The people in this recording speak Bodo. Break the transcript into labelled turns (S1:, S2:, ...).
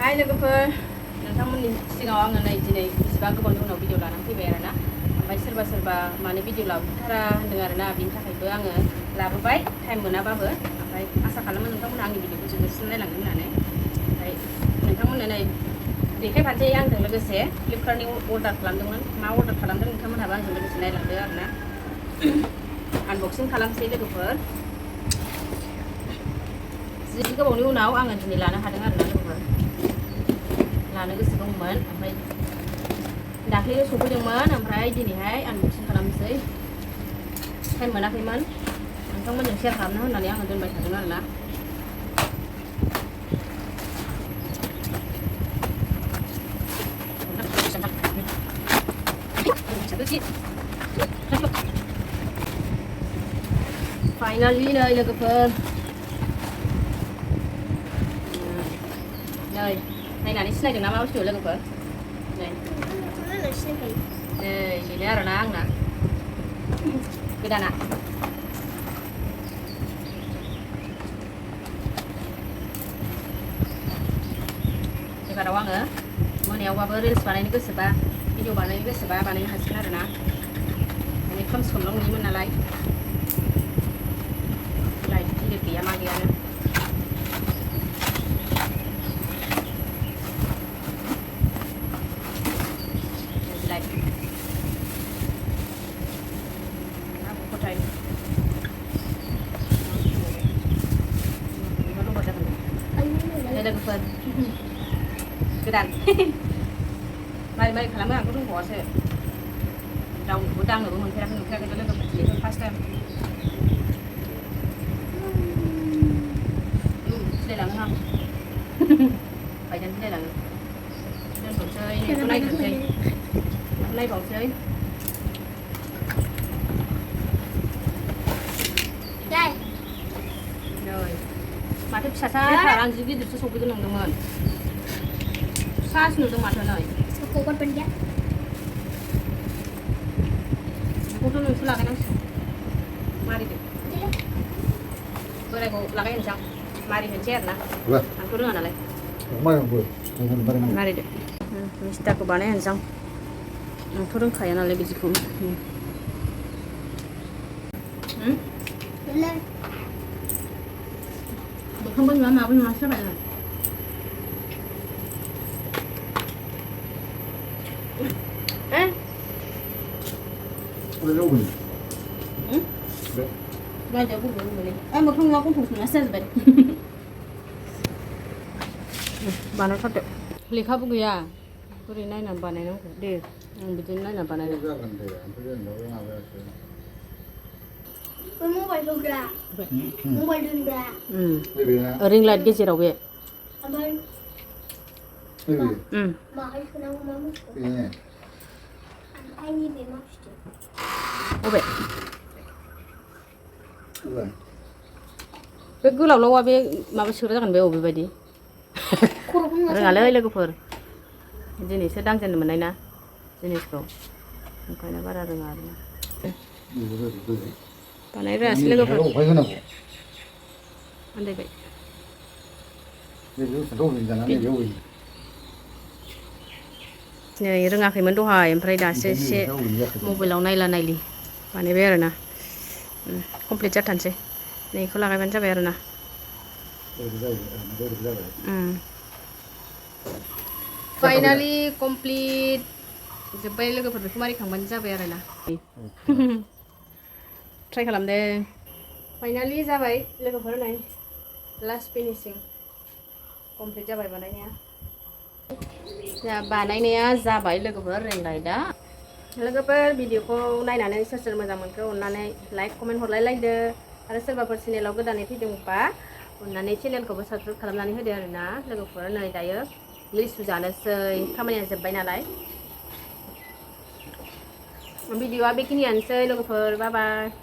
S1: Hai लोगोफोर नोंथांमोननि सिगाङाव आङो नै दिनै बेसेबा गोबावनि उनाव भिडिअ लानानै फैबाय आरोना ओमफ्राय सोरबा माने भिडिअ लाबोथारा होनदों आरोना बिनि थाखायबो आङो लाबोबाय टाइम मोनाबाबो ओमफ्राय आसा खालामो नोंथांमोना आंनि भिडिअखौ जोबोरसिम नायलांगोन होननानै ओमफ्राय नोंथांमोननो नै देखायफानोसै आंजों लोगोसे फ्लिपकार्टनि अर्डार खालामदोंमोन मा अर्डार खालामदों नोंथांमोनहाबो आंजों लोगोसे नायलांदो आरोना आनबक्सिं खालामसै लोगोफोर जि गोबावनि उनाव आङो दिनै लानो हादों आरोना लोगोफोर लानो गोसो दंमोन ओमफ्राय दाख्लैनो सफैदोंमोन ओमफ्राय दिनैहाय आनबक्सिं खालामसै टाइम मोनाखैमोन नोंथांमोनजों शेयार खालामनो होननानै आङो दोनबाय थादों आरोना फाइनालि नै लोगोफोर नै नायनानै सिनायदों ना मा बुस्थु लोगोफोर नै बेनो आरोना आंना गोदाना एबाराव आङो मोनायावबाबो रिल्स बानायनो गोसोबा भिडिअ बानायनो गोसोबा बानायनो हासिगोन आरोना माने खोमसि खोमलाव नुयोमोन नालाय लाइट गिदिर गैया मा गैयानो लोगोफोर गोदान मारै खालामो आंथ' रोंबावासो रावनोबो दांनोबो नुफेराखै लोगोफोर दिनैथ' फार्स्ट टाइम सिलायलाङो आं बायजानो सिलायलाङो दोनथ'नोसै नेटखौ नायग्रोनोसै नायबावनोसै नै माथो फिसासा आं जि गिदिरसो सफैगोन नंदोंमोन फिसासो नुदों माथो नै बेखौथ' नोंसो लागायनांसिगोन मारिदो बोरायखौ लागायनोसै आं मारिहोनोसै आरोना आंथ' रोङा नालाय मारिदो मिस्टाखौ बानायहोनोसै आंथ' रोंखाया नालाय बिदिखौ बोखांबो नुवा माबो नुवासो जाबाय आङो बायदियाव गुबुन मोनो मोखां नुवा गन्थं संनासो जाजोब्बाय बानायथारदो लेखाबो गैया बोरै नायनानै बानायनांगौ दे आं बिदिनो नायनानै बानायदो मबाइल दोनग्रा रिं लाइट गेजेराव बे अबे बे गोलावलावा बे माबा सोग्रा जागोन बे अबेबायदि रोङालै लोगोफोर दिनैसो दांजेननो मोननाय ना जिनिसखौ ओंखायनो बारा रोङा आरोना बानाय रोङासै लोगोफोर आन्दायबाय नै रोङाखैमोन दहाय ओमफ्राय दासो एसे मबाइलाव नायला नायलि बानायबाय आरोना कमप्लिट जाथारनोसै नै बेखौ लागायबानो जाबाय आरोना फाइनालि कमप्लिट जोब्बाय लोगोफोर बेखौ मारिखांबानो जाबाय आरोना ट्राइ खालामदों फाइनालि जाबाय लोगोफोर नै लास्ट फिनिशिं कमप्लिट जाबाय बानायनाया जाबाय लोगोफोर रिं लाइटआ लोगोफोर भिडिअखौ नायनानै सोर सोर मोजां मोनखो अननानै लाइक कमेन्ट हरलायलायदो आरो सोरबाफोर चेनेलाव गोदानै फैदोंबा अननानै चेनेलखौबो साबस्क्राइब खालामनानै होदो आरोना लोगोफोर नै दायो लिसु जानोसै खामानिया जोब्बाय नालाय भिडिअआ बेखिनियानोसै लोगोफोर बाय बाय